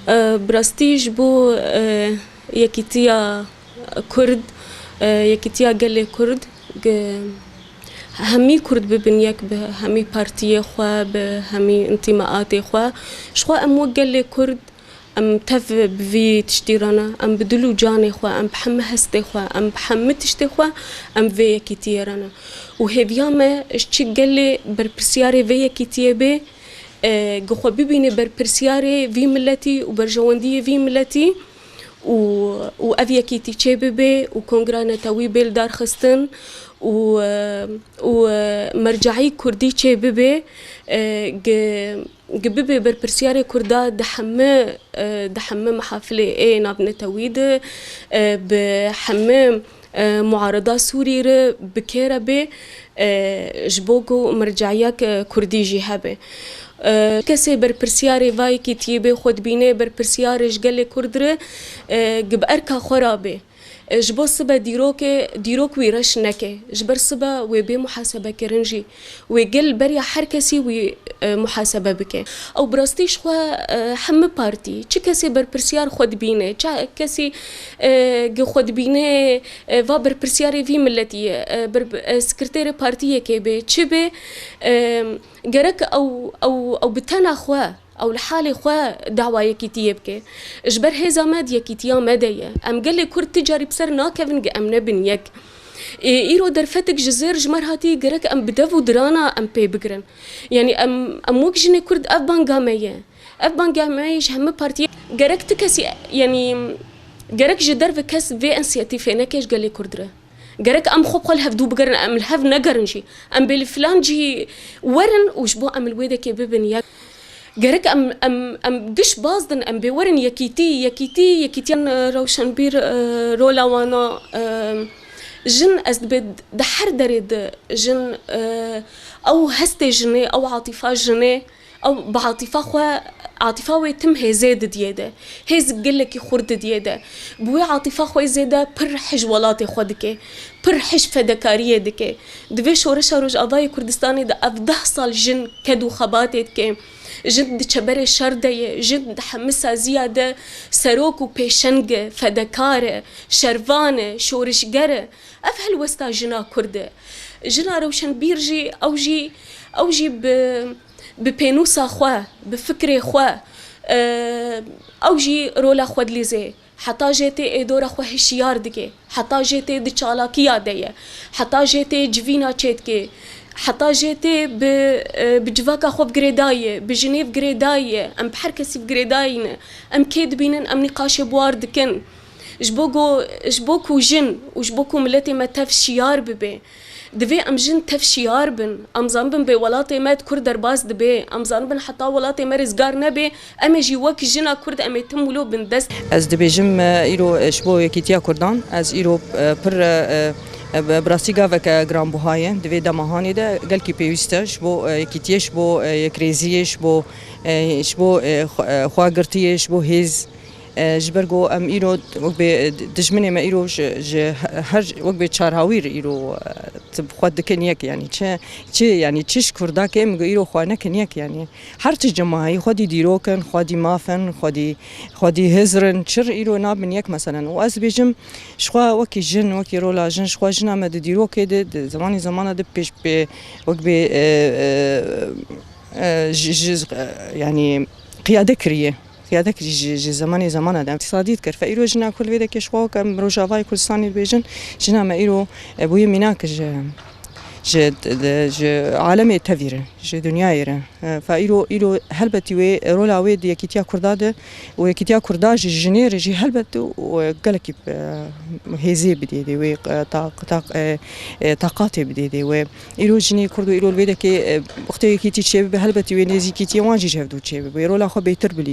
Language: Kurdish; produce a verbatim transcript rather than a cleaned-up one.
E, bi rastî ji bo, e, yekîtiya Kurd, e, yekîtiya gelê Kurd, ge-, hemî Kurd bibin yek bi hemî partiyê xwe, bi hemî întîmaatê xwe. Ji xwe em wek gelê Kurd, em tev bi vî tiştî re ne, em bi dil û canê xwe, em bi hemî hestê xwe, em bi hemî tiştê xwe, em vê yekîtiyê re ne. Û hêviya me ji çi gelê berpirsiyarê vê yekîtiyê bê, e, gi xwe bibîne berpirsiyarê vî miletî û berjewendiyê vî miletî û, û ev yekîtî çê bibe û kongra netewî bê li dar xistin û, e, û, e, merceî kurdî çê bibe, e, gi, gi bibe berpirsiyarê kurda di hemî, e, di hemî mehafilê ê navnetewî de, e, bi hemî e, muareda Sûrî re bi kê re bê, e, ji bo ku merceiyek, e, kurdî jî hebe. E, kesê berpirsiyarê va yekîtiyê bê xwe dibîne, berpirsiyarê ji gelê kurd re, e, gi bi erka xwe re bê. E, ji bo sibe dîrokê, dîrok wî reş neke. Ji ber sibe wê bê muhasebekirin jî. Wê gel beriya her kesî wî, e, muhasebe bike. Ew bi rastî ji xwe, e, hemî partî, çi kesê berpirsiyar xwe dibîne, çi kesî, e, gi xwe dibîne, e, va berpirsiyarê vî miletî ye, e, ber-, e, sekreterê partiyekê bê, çi bê, e, gerek ew, ew, ew bi tena xwe, ew li halê xwe dawa yekîtiyê bike. Ji ber hêza me di yekîtiya me de ye. Em gelê Kurd ti carî bi ser nakevin gi em nebin yek. Ê, îro derfetek ji zêr ji me re hatî, gerek em bi dev û dirana em pê bigirin. Yanî em, em wek jinê Kurd ev banga me ye. Ev banga me ye ji hemî partiyê. Gerek ti kesî, yanî gerek ji derve kes vê însiyatîfê neke ji gelê Kurd re. Gerek em xwe bi xwe li hevdû bigerin, em li hev negerin jî. Em bê li filan cihî werin û ji bo em li wê dekê bibin yek. Gerek em, em, em giş baz din, em bê werin yekîtî, yekîtî, yekîtiyan, e, rewşenbîr, e, rola wana, e, jin ez dibê di her derê de jin, e, ew hestê jinê, ew atîfa jinê, ew bi atîfa xwe, atîfa wê tim hêzê didiyê de. Hêz gelekî xurt didiyê de. Bi wê atîfa xwe zêde pir hij welatê xwe dike. Pir hij fedekariyê dike. Di vê şoreşa Rojavayê Kurdistanê de ev deh sal jin ked û xebatê dike. Jin di çeberê şer de ye, jin di hemî saziya de serok û pêşeng e, fedekar e, şervan e, şorişger e. Ev helwesta jina Kurd e. Jina rewşenbîr jî, ew jî, ew jî bi, bi pênûsa xwe, bi fikrê xwe, e, ew jî rola xwe dilîzê. Heta jê tê êdora xwe hişyar dike, heta jê tê di çalakiya de ye, heta jê tê civîna çêdike, heta jê tê bi, e, bi civaka xwe bi girêdayî ye, bi jinê bi girêdayî ye, em bi her kesî bi girêdayî ne. Em kê dibînin, em nîqaşê bi war dikin. Ji bo ku, ji bo ku jin û ji bo ku miletê me tev şiyar bibe, Divê em jin tev şiyar bin. Em zanibin bê welatê me di kur derbas dibe. Em zanibin heta welatê me rizgar nebe, em ê jî wek jina Kurd em ê tim wilo bin dest. Ez dibêjim, e, îro, e, ji bo yekîtiya Kurdan, ez îro, e, pir, e, e, bi, bi rastî gaveke giranbuha ye. Di vê dema hanê de gelkî pêwîst e ji bo, e, yekîtiyê, ji bo, e, yekrêziyê, ji bo, e, ji bo, e, xwe, e, xwegirtiyê, ji bo hêz. E, ji ber ku em îro wek bê, e, dijminê me îro ji, ji her, wek bê çarhawîr îro, e, xwe dikin yek, yanî çi, çi, yanî çi ji Kurda ke min got îro xwe nekin yek, yanî her tişt cemahî xwedî dîrok in, xwedî maf in, xwedî, xwedî hizr in, çir îro nabin yek meselen. Û ez dibêjim, ji xwe wekî jin, wekî rola jin, ji xwe jina me di dîrokê de, di zemanî zemana de pêş, pê, wek bê, e, e, e, ji, ji, e, yanî qiyade kiriye. Qiyade kirî ji, ji zemanê zemana de. Îqtîsadî dikir. Fe îro jina ku li vê dekê ji xwe wek em Rojavayê Kurdistanê dibêjin, jina me îro, e, bûye mînak ji, ji, ji alemê tevî re, ji dinyayê re. E, fe îro, îro helbetî wê, rola wê di yekîtiya Kurda de û yekîtiya Kurda ji jinê re jî helbet û gelekî, e, hêzê bidê dê wê, e, ta-, ta-, e, e, taqatê bidê dê wê. Îro jinê Kurd û îro li vê dekê, e, wextê yekîtî çêbibe, helbetî wê nêzîkîtiyê wan jî ji hevdû çêbibe. Wê rola xwe bêtir bilîze.